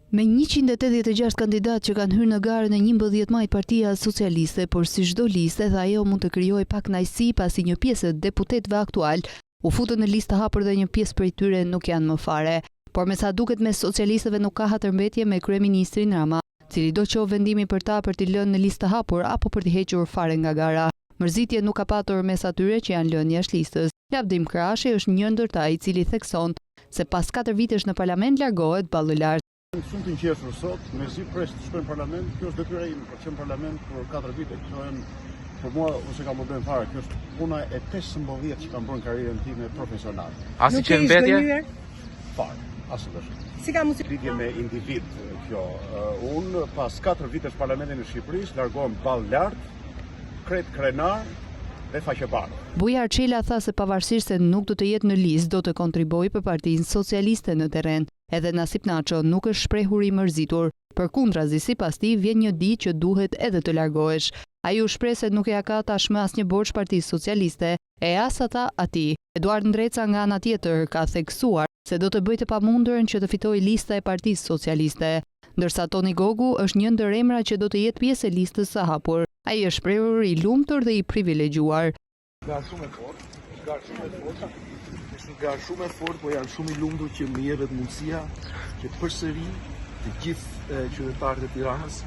Me 186 kandidatë që kanë hyrë në garën e 11 majit Partia Socialiste, por si çdo listë edhe ajo mund të krijojë pakënaqësi pasi një pjesë e deputetëve aktualë u futën në listë të hapur dhe një pjesë prej tyre nuk janë më fare. Por me sa duket mes socialistëve nuk ka hatërmbetje me kryeministrin Rama, cilido qoftë vendimi për ta për t'i lënë në listë të hapur apo për t'i hequr fare nga gara. Mërzitje nuk ka patur mes atyre që janë lënë jashtë listës. Lavdrim Krashi është një ndër ta i cili thekson se pas 4 vitesh në parlament largohet ballëlart. Shumë të ngjeshur sot, mezi pres të shkoj në parlament, kjo është detyra ime për të qenë në parlament për 4 vite. Kjo janë për mua unë s'e kam problem fare, kjo është puna e 15 që kam bërë në karrierën time profesionale. Asnjë qejfmbetje? Fare, asnjë dëshirë. Si ka mundësi? Lidhje me individ kjo. Unë pas 4 vitesh në Parlamentin e Shqipërisë largohem ballë lart, krejt krenar dhe faqebardhë. Bujar Çela tha se pavarësisht se nuk do të jetë në listë, do të kontribuojë për Partinë Socialiste në terren. Edhe Nasip Naço nuk është shprehur i mërzitur. Përkundrazi, sipas tij, vjen një ditë që duhet edhe të largohesh. Ai u shpreh se nuk ia ka tashmë asnjë borxh Partisë Socialiste, e as ata atij. Eduard Ndreca nga ana tjetër ka theksuar se do të bëjë të pamundurën që të fitojë lista e Partisë Socialiste. Ndërsa Toni Gogu është një ndër emrat që do të jetë pjesë e listës së hapur. Ai është shprehur i lumtur dhe i privilegjuar. Garë shumë e fortë, garë shumë e fortë. Është një garë shumë e fortë, po jam shumë i lumtur që më jepet mundësia që përsëri të gjithë qytetarët e Tiranës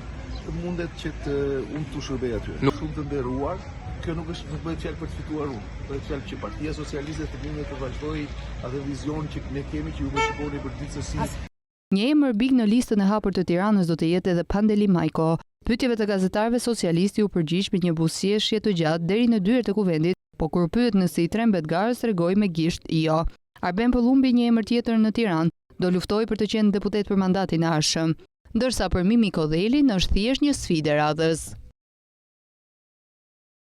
të mundet që të unë t'u shërbej atyre. Shumë të nderuar, kjo nuk është nuk bëhet fjalë për të fituar unë, bëhet fjalë që Partia Socialiste të mundet të vazhdojë atë vizion që ne kemi që ju më shikoni për ditë se si Një emër big në listën e hapur të Tiranës do të jetë edhe Pandeli Majko. Pyetjeve të gazetarëve socialisti u përgjigj me një buzëqeshje të gjatë deri në dyert e Kuvendit, po kur u pyet nëse i trembet garës tregoi me gisht jo. Arben Pëllumbi një emër tjetër në Tiranë, do luftojë për të qenë deputet për mandatin e ardhshëm. Ndërsa për Mimi Kodhelin është thjesht një sfidë e radhës.